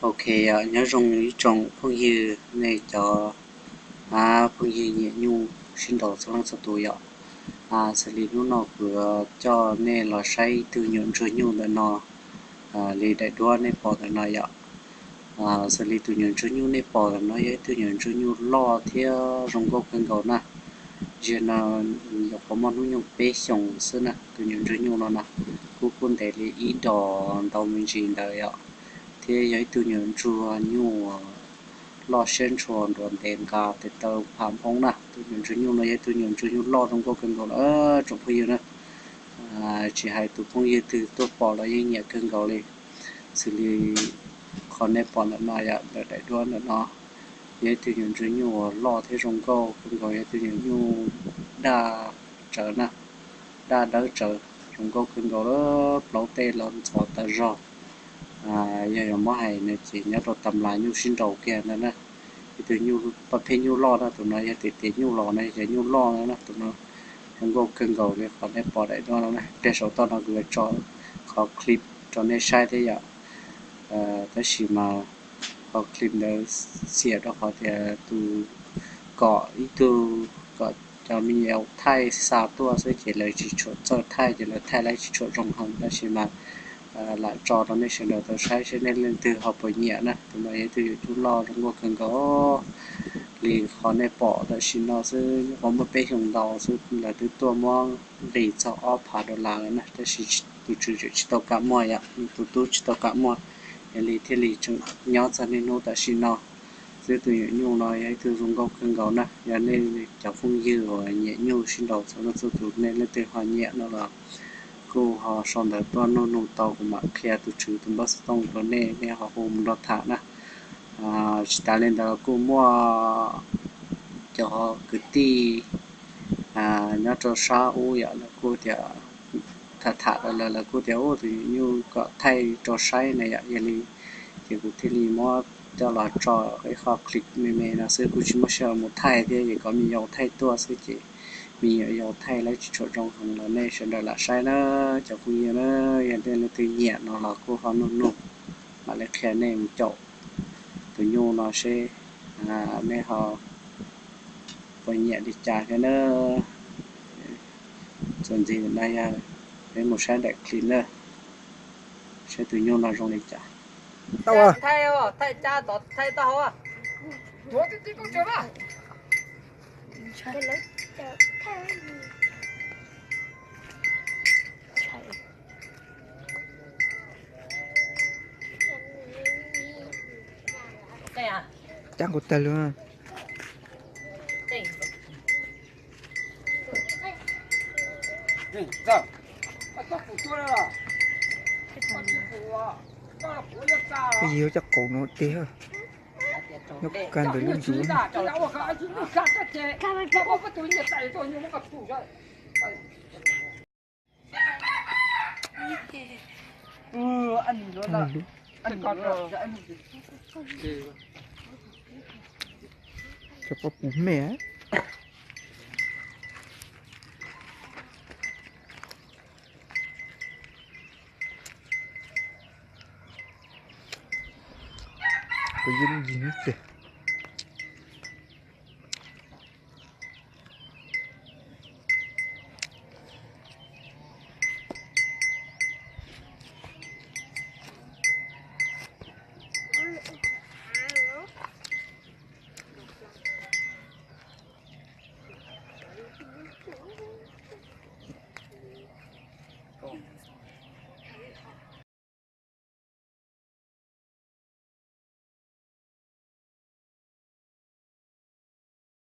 Ok, nyob zoo ib tsoom phooj ywg, nej cov phooj ywg nyiam nyuj sib nraus txhua leej txhua tus yom. Xws li hnub no kuv yuav coj nej los saib ib tug nyuam ntsuag nyuj ntawm no, li daim duab nej pom ntawm no yom. Xws li tus nyuam ntsuag nyuj nej pom ntawm no yog ib tug nyuam ntsuag nyuj loj thiab zoo nkauj kawg nkaus na. Zaum no nyuam qhuav muaj hnub nyoog peb xyoos xwb na, tus nyuam ntsuag nyuj no na, kuj kuj ntev li ib dos ntau me ntsis ntawd yom. Thiab yog ib tug nyuam ntsuag nyuj loj siab ntshua nruas ntev nqa tes taw pham nphoob na. Tus nyuam ntsuag nyuj no yog ib tug nyuam ntsuag nyuj loj zoo nkauj kawg nkaus lawm tsoom phooj ywg na. Tsis hais tus phooj ywg twg tuaj pom los yeej nyiam kawg nkaus li. Xws li qhov nej pom ntawm no yom, ntawm daim duab ntawm no, yog ib tug nyuam ntsuag nyuj uas loj thiab zoo nkauj kawg nkaus, yog ib tug nyuam nyuj daj tsawv na, daj dawb tsawv, zoo nkauj kawg nkaus lawm, plaub tej los ntxhov tas zog. Yog yuav muab hais no ces nyob rau tas mlas nyuj sib nraus kiag ntawd na. Ib tug nyuj, pab pheej nyuj loj na, tus no yog tias tias nyuj los no yog nyuj loj no na, tus no zoo nkauj kawg nkaus li qhov nej pom daim duab no na. Pliag saum toj no kuv yuav tso qhov clip rau nej saib thiab yom. Tab sis mas qhov clip ntawd xiam rau qhov tias tus, kom ib tug, kom cov me nyuam yaus thaij xa tuaj xwb ces lawv tsis tshua txawj thaij ces lawv thaij lawv tsis tshua zoo heev, tab sis mas lam tso rau nej sawv daws tau saib seb nej leej twg ho puas nyiam na. Tus no yog ib tug nyuam nyuj loj zoo nkauj kawg nkaus li qhov nej pom tam sim no xwb, nyuam qhuav muaj peb xyoos ntau xwb lawv twb tuaj muab nqis txog ob phav dollar lawm na, tab sis tus tswv tseem tsis tau kam muag yom, tus tub tsis tau kam muag, yog li thiaj li tseem nyob txog niaj hnub tam sim no. Xwb tus nyuam nyuj no yog ib tug zoo nkauj kawg nkaus na, yog nej cov phooj ywg uas nyiam nyuj sib nraus txhua leej txhua tus, nej leej twg ho nyiam no los kuj ho sau ntawv tuaj nug nug tau, kuv mam qhia tus tswv tus npawb xov tooj rau nej, nej ho hu mus nrog tham na. Tsis tas li ntawd kuj muaj cov kwv tij nyob rau sab ub yom, lawv kuj tias, tham tham lawv, lawv kuj tias ua tus nyuam nyuj kom thaij rau saib na yom, yog li ces kuv thiaj li muab coj los tso ib qho clip me me no xwb, kuj tsis muaj sij hawm mus thaij thiab, ces kom me nyuam yaus thaij tuaj xwb ces me nyuam yaus thaij lawv tsis tshua zoo heev los nej sawv daws lam saib na, cov phooj ywg na. Yog nej leej twg nyiam no los kuj ho nug nug, mam li qhia nej mus caum tus nyuj no seb nej ho puas nyiam li cas thiab na. Txuas ntxiv no yog peb mus saib daim clip na, saib tus nyuj no zoo li cas. Cab nkaus tag li. Yog cov qaum no tiag, nyob kag ntawm lub ntsuav. Cov pob pus me. Kuv yeej yig ib teg.